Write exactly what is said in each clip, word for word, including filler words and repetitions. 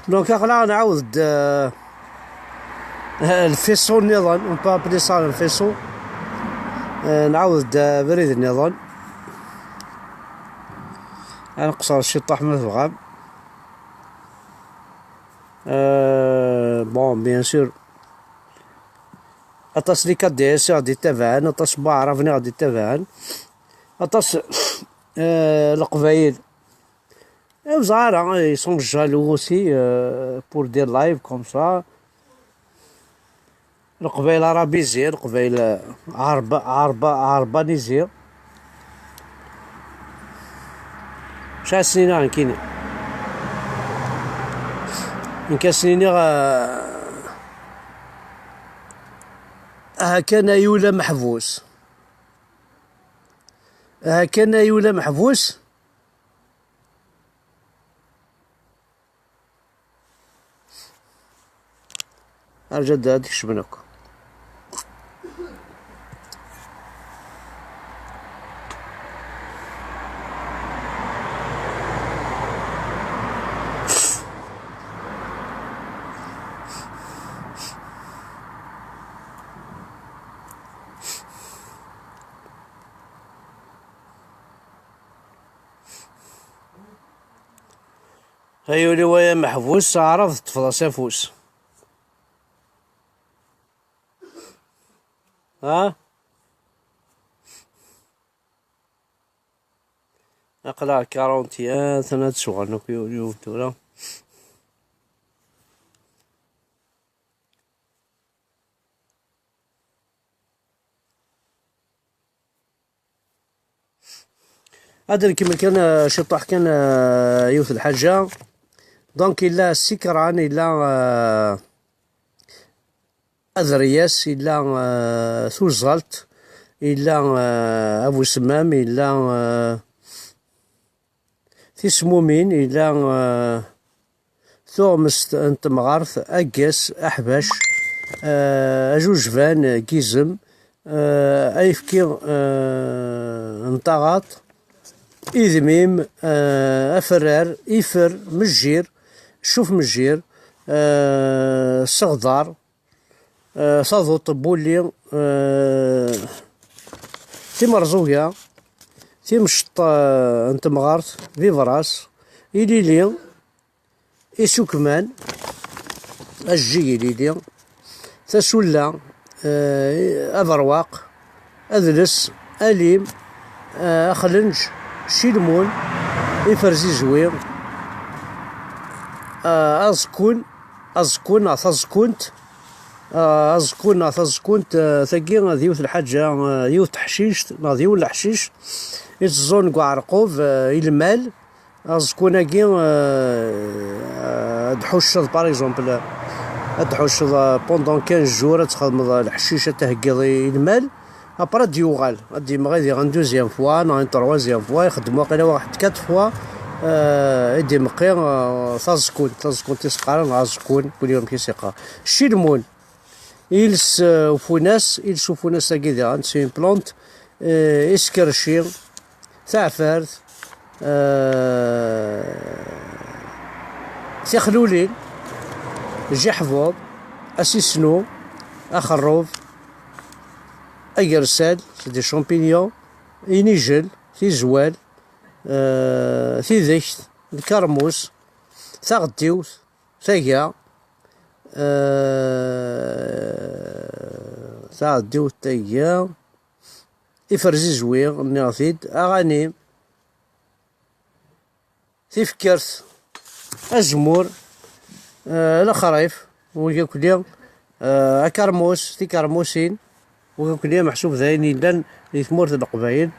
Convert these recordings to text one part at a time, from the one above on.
Donc, aql-aɣ nɛawed-d, euh, le faisceau niḍen, on peut appeler ça le faisceau. Euh, nɛawed-d, euh, abrid niḍen. Ad nqeṣṣer ciṭṭaḥ ma tebɣam. Euh, bon, bien sûr. Aṭas n les K D S i ɣ-d-ittabaɛen, aṭas n waɛraben i ɣ-d-ittabaɛen, aṭas, euh, Leqbayel. Ur ẓriɣ ara, ils sont jaloux aussi, euh, pour des lives comme ça. Leqbayel arabisés, Leqbayel, euh, arba-, arba-, arbanisés. Acu ara sen-iniɣ nekkini? Nekk ad sen-iniɣ, euh, aha kan ay ul ameḥbus. Aha kan ay ul ameḥbus. Arǧa ad, ad kecmen akk. Ay ul-iw ay ameḥbus, aɛrab teṭṭfeḍ-as afus. Ha? Aql-aɣ quarante et un, atan ad d-sɣen akk ul-iw tura. Ad nkemmel kan, euh, ciṭṭaḥ kan, euh, yiwet lḥaǧa. Donc, yella Sikran, yella, euh, Adryas, yella, euh, Tuẓalt, yella, euh, Abusemmam, yella, euh, Tismumin, yella, euh, Tuɣmest n temɣart, Aggas, Aḥbac, eh, Ajujban, Gizem, eh, Ayefki, eh, n taɣaṭ, Idmim, eh, Aferrar, Ifer, Mejjir, Ccuf Mejjir, eh, Seɣdar, eh, Taduṭ, Bulli, eh, Timerẓuga, Timceṭ, eh, n temɣart, Bibras, Ilili, Isukman, Ajjig Ilili, Tasulla, eh, Aberwaq, Adles, Alim, eh, Axlenǧ, Cilmun, Iferzizwi, eh, Aẓekkun, Aẓekkun neɣ Taẓekkunt, eh, Aẓekkun neɣ Taẓekkunt, eh, tagi d yiwet lḥaǧa, eh, yiwet teḥcict neɣ d yiwen leḥcic itteẓẓun deg uɛerqub, eh, i lmal. Aẓekkun-agi, euh, ad tḥucceḍ, par exemple, ad tḥucceḍ, euh, pendant quinze jours, ad txedmeḍ leḥcic, ad theggiḍ i, i lmal. Après, ad d-yuɣal, ad d-yemɣi diɣen deuxième fois, neɣ une troisième fois, ixeddem waqila waḥed quatre fois, euh, i d-imeqqi, euh, taẓekkunt, taẓekkunt i s-qqaren, neɣ aẓekkun, kul yiwen amek i s-iqqar. Cilmun. Iles, euh, ufunas, iles ufunas-agi diɣen, c'est une plante, euh, iskerci, taɛfart, euh, tixlulin, jiḥbuḍ, asisnu, axerrub, agersal, c'est des champignons, inijel, tizwal, euh, tidekt, lkermus, taɣeddiwt, taga, euh, taɣeddiwt, taga, iferzizwi, nniɣ-t-id, aɣanim, tifkert, azemmur, euh, lexrif, wigi akli, euh, akermus, tikermusin, wigi akli meḥsub d ayen yellan di tmurt n Leqbayel,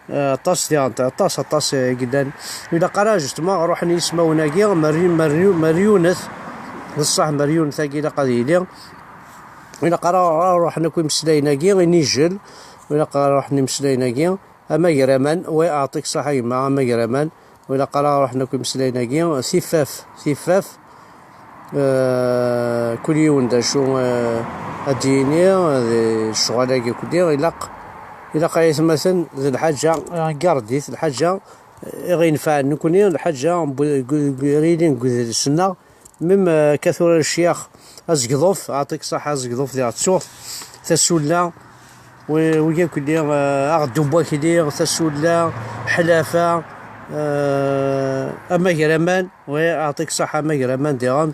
euh, aṭas diɣen, aṭas, aṭas, euh, i yellan. Ilaq ara justement ruḥen yismawen-agi, meryu-, meryu-, meryunet, d ṣṣeḥ meryunet-agi ilaq ad yili. Ilaq ara ruḥen akk imeslayen-agi, inijel, ilaq ara ruḥen imeslayen-agi, amagraman, wa aɛṭik ṣṣeḥ a gma, amagraman, ilaq ara ruḥen akk imeslayen-agi, tifaf, tifaf, eh, kul yiwen d acu, eh, ad d-yini, d ccɣel-agi kulli, ilaq, ilaq ay atmaten d lḥaǧa, eh, gardit, lḥaǧa, eh, i ɣ-inefɛen nekni, lḥaǧa n bu-, gu-, gu-, ara yilin deg udlis-nneɣ, Même, euh, akka tura ccyax, azegḍuf, aɛṭik ṣaḥa, azegḍuf diɣ ttuɣ, tasulla, wi, wi akk-nni, euh, aɣeddu n wakli, tasulla, ḥlafa, euh, amagraman, wi, aɛṭik ṣaḥa, amagraman diɣen,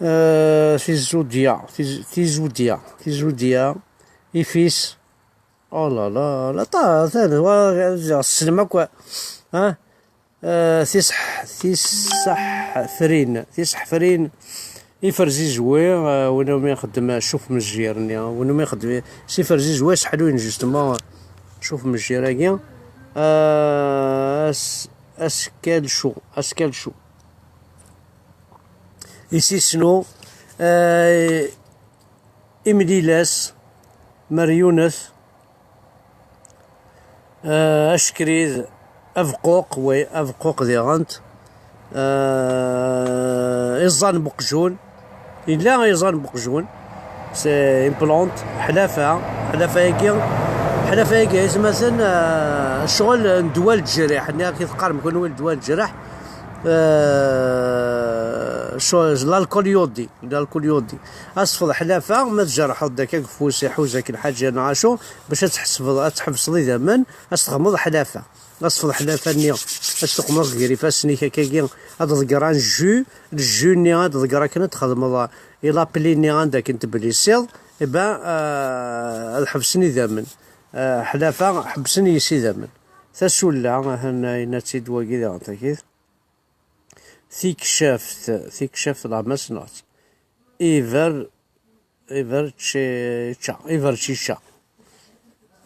euh, tizudya, tiz-, tizudya, tizudya, ifis, oh là là, la ta, ta, wa, tessnem akk, ha? Euh, tiseḥ-, tiseḥfrin, tiseḥfrin, iferzizwi, euh, win umi ixeddem cuf mejjir-nni, win umi ixeddem s iferzizwi seḥluyen, justement, cuf mejjir-agi, euh, as-, askalcu, askalcu. Isisnu, euh, imlilas, meryunet, euh, acekrid, abeqquq, wi, abeqquq diɣent, euh, iẓẓan n uqjun, yella iẓẓan n uqjun, c'est une plante, ḥlafa, ḥlafa-agi, ḥlafa-agi, aytmaten, euh, ccɣel n ddwa n leǧriḥ, nniɣ-ak i teqqarem kunwi ddwa n leǧriḥ, euh, ccɣel, l'alcool iodi. L'alcool iodi. Asfeḍ ḥlafa, ma tjerḥeḍ-d akka deg ufus, iḥuz-ak lḥaǧa neɣ acu, bac ad tḥesbeḍ, ad tḥebseḍ idammen, ad s-txedmeḍ ḥlafa. Asfeḍ ḥlafa-nni, ad s-tuqmeḍ gar ifassen-ik akkagi, ad ḍeggreɣ jus, le jus-nni ad ḍeggreɣ akken ad txedmeḍ i lapli-nni anda akken teblisiḍ, eh ben, euh, ad ḥebsen idammen. Euh, ḥlafa, ḥebsen yes idammen. Tasulla, ahan yenna-tt-id wagi diɣen takit. Tikcaft, tikcaft la ma ssneɣ-tt. Iber, iber čiča, iber čiča.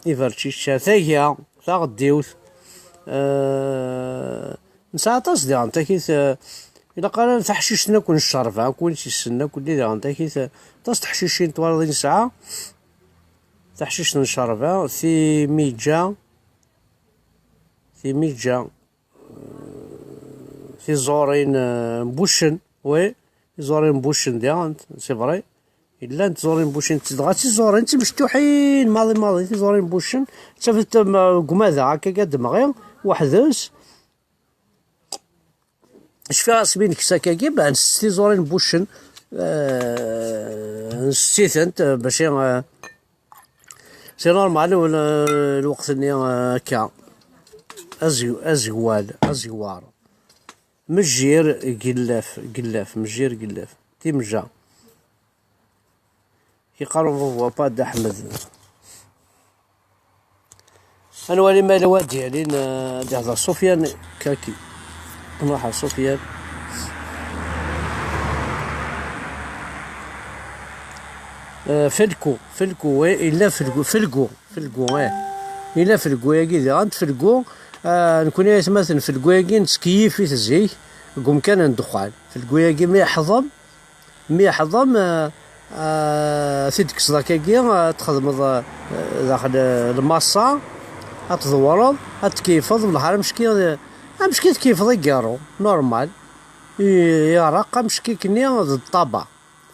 Iber čiča, tagi, taɣeddiwt. Euh, nesɛa aṭas diɣen, takit, euh, ilaq ara taḥcict-nni akk n ccerba, akk win tt-yessnen akk-nni diɣen, takit, euh, aṭas teḥcicin twalaḍ i nesɛa. Taḥcict n ccerba, timiǧa, timiǧa. Tiẓurin, euh, n wuccen, oui, tiẓurin n wuccen diɣen, c'est vrai. Llant tiẓurin n wuccen, dɣa tiẓurin d timecṭuḥin, maḍi, maḍi, tiẓurin n wuccen, ttafent, euh, deg umadaɣ, akka, akka, d-temɣi, weḥd-s. Cfiɣ asmi nekkes akkagi, ben, nsett tiẓurin n wuccen, euh, nsett-itent, euh, bac, euh, c'est normal, euh, lweqt-nni, euh, akka. Azeg-, azegwal, azegwar. Mejjir gellaf, gellaf, mejjir gellaf. Timja. Yeqqar ububu apa Dda Ḥmed. Ad nwali ma yella wa d-yalin, euh, ad d-ihder Sufyan Kaki. Nruḥ ar Sufyan. Euh, Felku, Felku, oui, yella Felku, Felku, Felku, eh. Yella Felku-agi diɣen, Felku, euh, nekni aytmaten Felku-agi nettkeyyif-it zik deg umkan n ddexxan. Felku-agi mi yeḥḍem, mi yeḥḍem, euh, euh, t-id-tekkseḍ akkagi, euh, txedmeḍ, euh, daxel, euh, lmassa, ad tdewreḍ, ad tkeyyfeḍ, lḥal amecki, euh, amecki tkeyyfeḍ i yiḍerru, normal. I-, ireqq amecki-nni d ṭṭaba.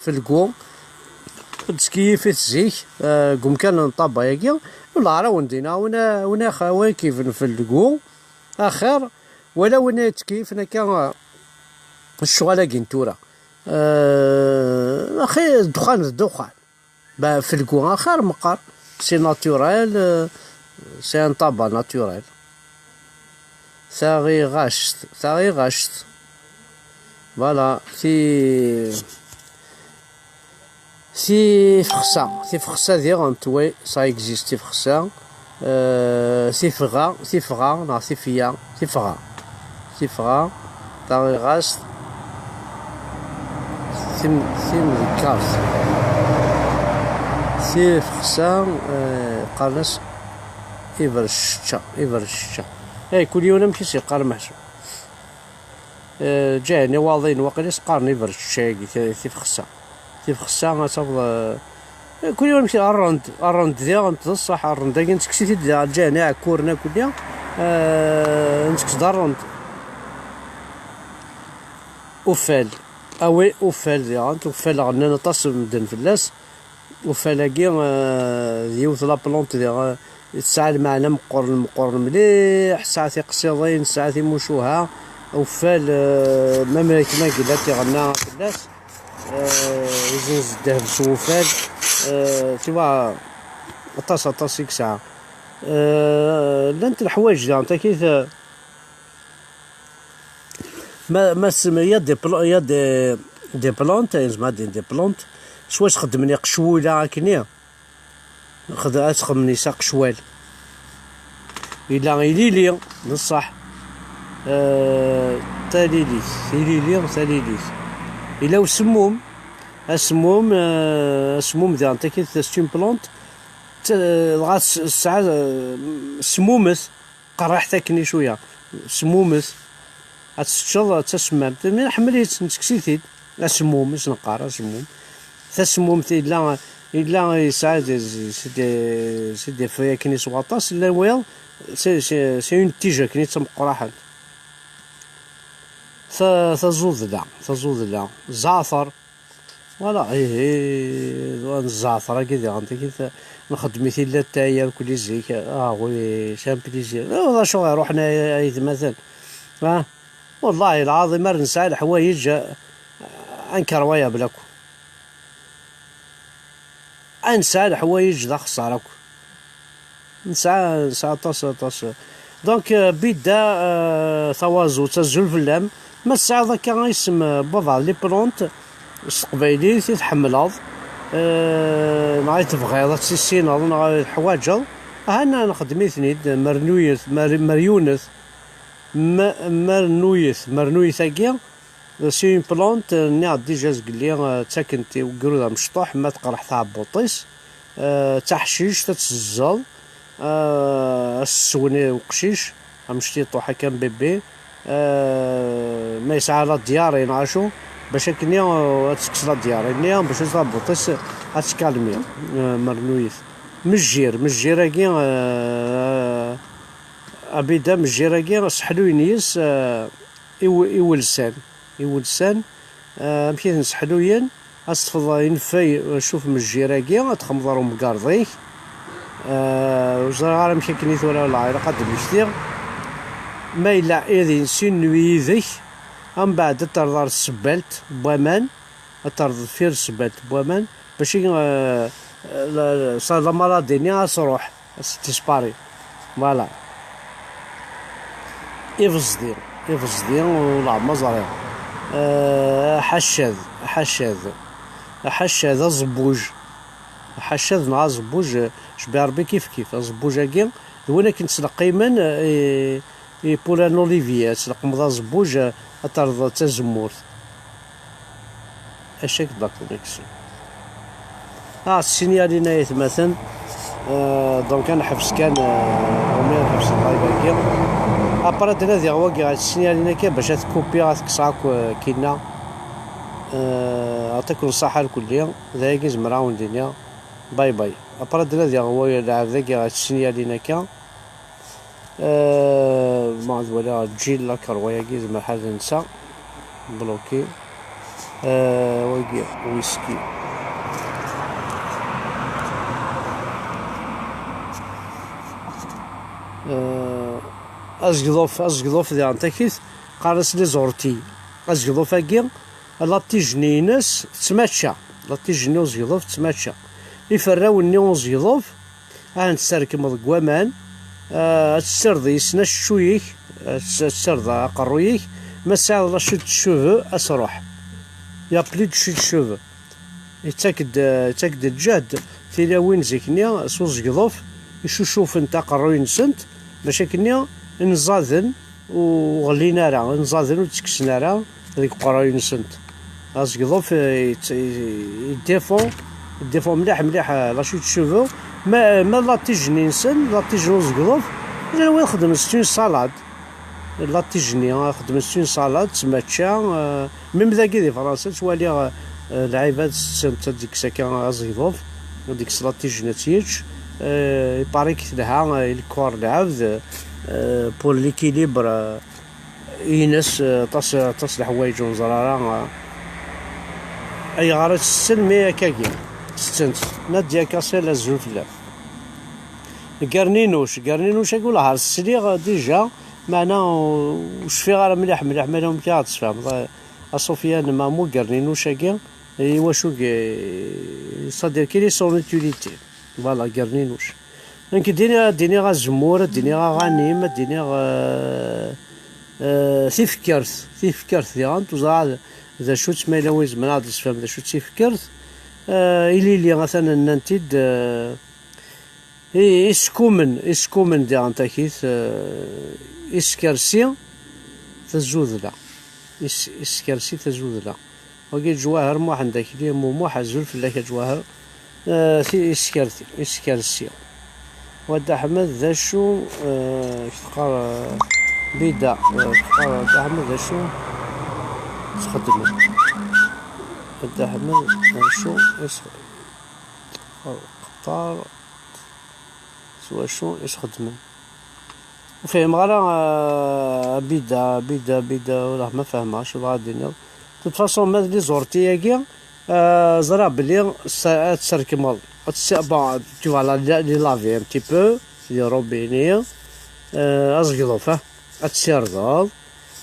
Felgu, nettkeyyif-it zik, eh, deg umkan n ṭṭaba-agi, wala ara wen-d-iniɣ, win a, win a, win a ikeyyfen felgu, axir, wala win a yettkeyyfen akka, eh, ccɣel-agi n tura. Eh, axi, ddexxan d ddexxan. Ba, felgu axir meqqar. C'est naturel, euh, c'est un tabac naturel. Taɣiɣact, taɣiɣact. Voilà, ti-, tifexsa, tifexsa diɣen, oui, ça existe, tifexsa. Euh, tifɣa, tifɣa, neɣ tifya, tifɣa. Tifɣa, taɣiɣast, tim-, timdekkaṛt. Tifexsa, eh, qqaren-as ibercečča, ibercečča. Eh, kul yiwen amek i s-yeqqar meḥsub. Eh, ǧahen iwaḍiyen waqila i s-qqaren ibercečča-agi, ti-, tifexsa. Tifexsa, ad tafeḍ, eh, kul yiwen amek, rrend, rrend diɣen, d ṣṣeḥ, rrend-agi nettekkes-it-id diɣ lǧahen iɛekkuren akk-nni, eh, nettekkes-d rrend. Uffal. Awi uffal diɣen, uffal ɣennan aṭas n medden fell-as. Uffal-agi, eh, d yiwet la plante diɣen, tesɛa lmeɛna meqqren, meqqren mliḥ, tesɛa tiqsiḍin, tesɛa timucuha, Uffal, euh, même akken ma yella tiɣenna fell-as, euh, yezzenz ddehb s wuffal, euh, tu vois, aṭas, aṭas i yesɛa. Euh, llant leḥwayeǧ daɣen takit, euh, ma, ma s-, il y a des pla-, il y a des, des plantes, euh, zma des, des plantes, soit xeddmen iqecwula akkenni, Xed-, ad txemmen isaq ccwal. Ila ilili, d ṣṣeḥ. Euh, talilit, ilili, talilit. Ila usemmum, asemmum, euh, asemmum diɣen takit, c'est une plante, t-, dɣa s-, tesɛa, euh, semmumet, qerriḥet akken i cwiya, semmumet. Ad teččeḍ d tasemmamt. Mi nḥemmel-itt, nettekkes-it-id. Asemmum, i s-neqqar, asemmum. Tasemmum, illa, illa yesɛa des, c'est des, c'est des feuilles akken i s waṭas, illa wayeḍ, c'est, c'est, c'est une tige akken i d tameqqraḥant. Ta-, tazuḍla, tazuḍla, zeɛter. Voilà, ihi, d wa n zeɛter-agi diɣen, tagi ta-, nxeddem-it illa ttay irkelli zik, ah oui, c'est un plaisir. Eh, d acu iruḥen ay, ay aytmaten? Ah, wallahi lɛaḍim, ar nesɛa leḥwayeǧ, ah, incroyable akk. Ad nesɛa leḥwayeǧ d axeṣṣar akk. Nesɛa, nesɛa aṭas, aṭas. Donc, euh, bidda, euh, tawaẓut, azul fell-am. Ma tesɛiḍ akka isem, euh, n baba, les plantes, s teqbaylit i tḥemmleḍ, euh, neɣ i tebɣiḍ ad tissineḍ, neɣ i teḥwaǧeḍ, aha, n-, nxeddem-iten-id, mernuyet, mer-, meryunet, m-, mernuyet, mernuyet-agi, c'est une plante, euh, nniɣ-d déjà zgelli, euh, ttaken-t i ugrud amecṭuḥ, ma teqreḥ tɛebbuḍt-is, euh, d taḥcict, ad tt-tezzeḍ, euh, ad s-sswen i uqcic, amecṭuḥ akka, bébé, euh, ma yesɛa la diarrhée neɣ acu, bac akkenni, euh, ad tekkes la diarrhée-nni, bac ad tɛebbuḍt-is ad tkalmi, euh, mernuyet. Mejjir, mejjir-agi, euh, abida, mejjir-agi, seḥluyen yes, euh, iw-, iwelsan, iwelsan, eh, amek i ten-sseḥluyen, ad s-tefḍeḍ ineffay, eh, cuf mejjir-agi, ad txemmeḍ ɣer umgarḍ-ik. Eh, ur ẓriɣ ara amek akken i tura la, ilaq ad d-mmektiɣ. Ma yella idin sin n yid-k, ambeɛd ad terreḍ ɣer tsebbalt n waman, ad terreḍ deffir tsebbalt n waman, bac i, eh, la, la, la maladie-nni ad s-ruḥ. Ad s-dispari. Voilà. Ibezdi, ibezdi, ur neɛma ẓriɣ. Eh, aḥaccad, aḥaccad. Aḥaccad, aẓebbuj. Aḥaccad neɣ aẓebbuj, eh, cbi Ṛebbi kif kif. Aẓebbuj-agi, d win akken ttleqqimen, eh, i, i Paulin Olivier, ad tleqqmeḍ aẓebbuj, eh, ad terreḍ d tazemmurt. Acu akka d la connexion? Ah, ssinyal-in ay atmaten. Euh, donc, ad neḥbes kan, euh, umi ad neḥbes live-agi. Après, ad nadiɣ wagi ɣer ssinyal-in akka, bac ad t-kupiɣ, ad t-kkseɣ akk, euh, kinna. Euh, aṭak n ṣṣaḥa lkulli. D ayagi zemreɣ ad wen-d-iniɣ. Bye bye. Après, ad nadiɣ wa-, lɛebd-agi ɣer ssinyal-in akka. Euh, ma ad waliɣ Jill Lacker, wayagi, zemreɣ ad nensa. Bloqué. Euh, wagi, whisky. Euh, azegḍuf, azegḍuf diɣen takit, qqaren-as les orties. Azegḍuf-agi, la tijni-ines tettmačča. La tijni n uzegḍuf tettmačča. Iferrawen-nni n uzegḍuf, ad ten-tesserkmeḍ deg waman, eh, ad tessirdeḍ yes-sen accečču-ik, ad tess-, ad tessirdeḍ aqerruy-ik, ma tesɛiḍ la chute de cheveux, ad s-ruḥ. Il y a plus de chute de cheveux. Yettak-d, yettak-d lǧehd tilawin zik-nni s uzegḍuf, icucufent aqerruy-nsent, bac akkenni nẓaden ur ɣellin ara, nẓaden ur ttekksen ara deg uqerruy-nsent. Azegḍuf, eh, yett-, yeddifon, yeddifon mliḥ, mliḥ, eh, la chute de cheveux. Ma, ma la tijni-nsen, la tijni n uzegḍuf, llan wid xeddmen c'est une salade. La tijni, eh, xeddmen c'est une salade, ttmačča, eh, même dagi di Fransa, ttwaliɣ, eh, lɛibad tetten-t, ad d-ikkes akka azegḍuf, ad d-ikkes la tijni ad tt-yečč. Eh, il paraît que telha, eh, i le corps n lɛebd, eh, pour l'équilibre, eh, ines, eh, aṭas, aṭas n leḥwayeǧ ur neẓri ara, eh, ayɣer i tt-tetten, mais akkagi, tetten-tt. Nadia Kassel, azul fell-am. Gerninuc, gerninuc-agi, wellah ar sliɣ, eh, déjà, Meɛna ur cfiɣ ara mliḥ mliḥ ma yella amek ara d-tesfehmeḍ a Sofiane, ma muggren inuc-agi, i wacu, c'est-à-dire, quelle est son utilité? Voilà, ggren inuc. Nekk d-iniɣ, ad d-iniɣ azemmur, ad d-iniɣ aɣanim, ad d-iniɣ, euh, euh, tifekkert, tifekkert diɣen, tuẓa d acu-tt, ma yella win izemren ad d-yessefhem d acu-tt tifekkert. Euh, ilili atan nnan-t-id, euh, I-, iskumen, iskumen diɣen takit, eh, iskersi tazudla. Is-, iskersi tazudla. Wagi Ǧwaher Muḥend Akli, Mumuḥ, azul fell-ak a Ǧwaher. Eh, ti-, iskerti, iskersi. Wa Dda Ḥmed d acu, eh, teqqar, eh, Bida, eh, teqqar Dda Ḥmed d acu txedmem? Dda Ḥmed d acu is-, teqqar, qeṭṭar, S wacu i s-xedmen? Ur fhimeɣ ara, euh, bida, bida, bida, ur ma fehmeɣ acu bɣa ad d-iniḍ. De toute façon, ma d les orties-agi, euh, ẓriɣ belli s-, ad tesserkmeḍ. Ad tse-, bon, tu vas la, la, les laver un petit peu, les robinets, euh, azegḍuf, ah, ad tessirdeḍ.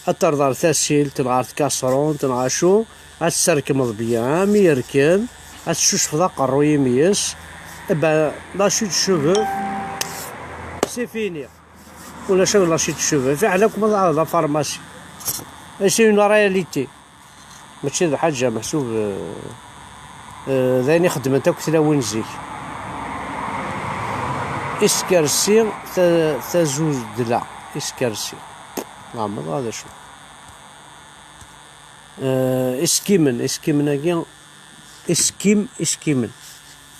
Ad terreḍ ɣer tasilt, neɣ ɣer tkasrunt, neɣ acu, ad tesserkmeḍ bien, mi yerken, ad teccucfeḍ aqerruy-im yes, eh ben, la chute de cheveux, c'est fini. Ulac akk la chute de cheveux, fiḥel akk ma tɛawdeḍ la pharmacie. Et c'est une réalité. Mačči d lḥaǧa meḥsub, eh, eh, d ayen i xeddment akk tlawin zik. Iskersi ta-, tazudla, iskersi. Ɛemmeḍ ad acu. Eh, iskimen, iskimen-agi, iskim, iskimen.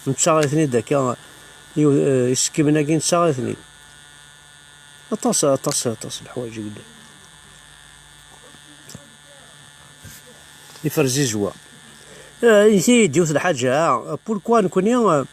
Nettaɣ-iten-id akka, yiw-, eh, iskimen-agi nettaɣ-iten-id. Aṭas, aṭas, aṭas n leḥwayeǧ i yellan. Iferzizwa. Eh, init-iyi-d yiwet n lḥaǧa, ah, pourquoi nekni, eh,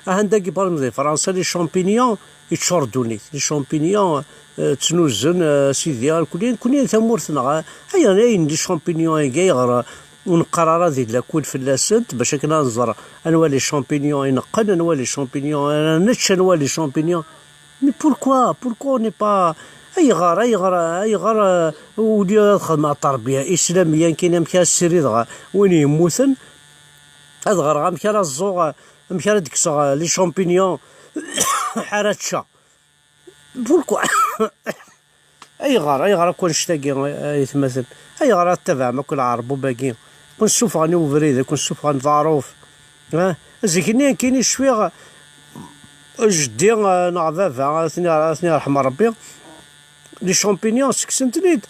ahan dagi, par exemple, di Fransa, les champignons, yeččur ddunit. Les champignons, eh, ttnuzen, eh, sidi, nekni, nekni tamurt-nneɣ, eh, ayen, ayen, les champignons-agi, ayɣer, eh, ur neqqar ara di lakul fell-asent, bac akken ad nẓer anwa les champignons ineqqen, anwa les champignons ara nečč, anwa les champignons. Mais pourquoi, pourquoi on n'est pas, ayɣer, ayɣer, ayɣer, euh, au lieu ad xedmeɣ terbiya islamiyya, nekkini amek ara ssirideɣ win yemmuten, ad ɣreɣ amek ara ẓẓuɣ, amek ara d-kkseɣ les champignons ara ččeɣ. Pourquoi? Ayɣer, ayɣer akk annect-agi, ay atmaten? Ayɣer ara tettabaɛem akk lɛerbub-agi? Akk nsufɣen i ubrid, akk nsufɣen d aɛruf. Ha? Zik-nni nekkini cfiɣ, jeddi, eh, neɣ baba, ad ten-, ad ten-yerḥem Rebbi, les champignons sseksen-ten-id.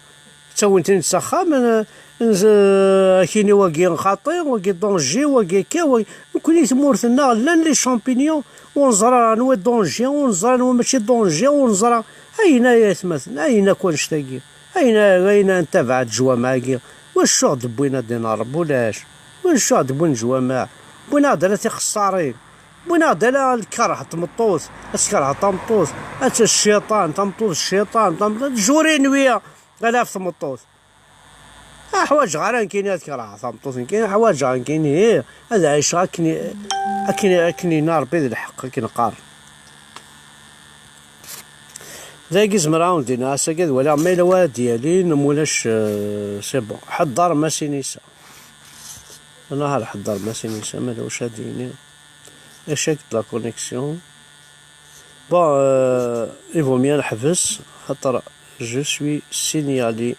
Ttawin-ten-id s axxam, n-, n-, akini wagi xaṭi, wagi danger, wagi akka, wagi. Nekkni tmurt-nneɣ llan les champignons, ur neẓra anwa danger, ur neẓra anwa mačči danger, ur neẓra. Ayen ay atmaten, ayen akk annect-agi, ayen, ayen ntabaɛ ǧwamaɛ-agi, wacu ɣ-d-wwin ad d-ineṛṛeb? Ulac. Wacu ɣ-d-wwin ǧwamaɛ? Wwin-aɣ-d ala tixeṣṣarin. Wwin-aɣ-d ala lkeṛh n tmeṭṭut, ad tkerheḍ tameṭṭut, ad tt-, cciṭan, tameṭṭut cciṭan, tameṭṭut, juri nwi ala ɣef tmeṭṭut. Ur ḥwaǧeɣ ara nekkini ad kerheɣ tameṭṭut nekkini, ḥwaǧeɣ nekkini, ih, ad ɛiceɣ akken i, akken i, akken yenna Ṛebbi d lḥeqq, akken qqaren. Dagi zemreɣ ad wen-d-iniɣ ass-agi ad waliɣ ma yella wa ad d-yalin, ma ulac, euh, c'est bon. Ḥeddar ma sinisa. Ana ḥeddar ma sinisa, ma d wacu ad d-yini. Échec de la connexion. Bon, euh, il vaut mieux neḥbes, xaṭer je suis signalé.